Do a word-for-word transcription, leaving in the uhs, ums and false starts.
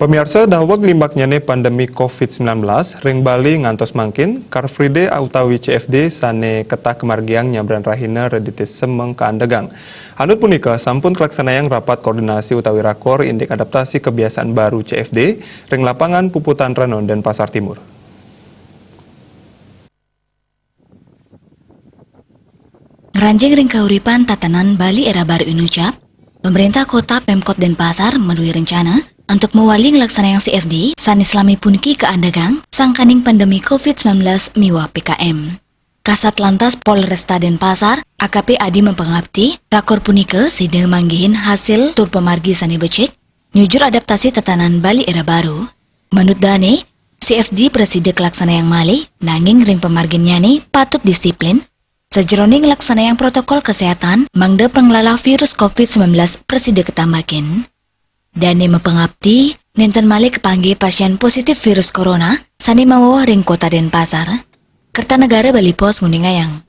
Pamiarsa, daweg limbaknyane pandemi covid sembilan belas ring Bali ngantos mangkin, Car Free Day utawi C F D sane ketah kamargiang nyabran rahina reditis semeng kaandegang. Anut punika, sampun kalaksanayang rapat koordinasi utawi rakor indik adaptasi kebiasaan baru C F D ring lapangan Puputan Renon, Denpasar Timur. Ngranjing ring kauripan tatanan Bali Era Baru inucap, pemerintah kota Pemkot Denpasar madue rencana antuk mawali nglaksanayang C F D sane salami puniki kaandegang sangkaning pandemi covid sembilan belas miwah P K M. Kasat Lantas Polresta Denpasar, A K P Adi mapangapti, rakor punika sida manggihin hasil tur pamargi sane becik, nyujur adaptasi tatanan Bali Era Baru. Manut dane, C F D prasida kalaksanayang malih, nanging ring pamarginnyane patut disiplin, sajeroning nglaksanayang protokol kesehatan, mangda panglalah virus covid sembilan belas prasida katambakin. Dane mapangapti, nenten malih kapanggih pasien positif virus corona sane mawewehan ring Kota Denpasar. Kertanegara Bali Post nguningayang.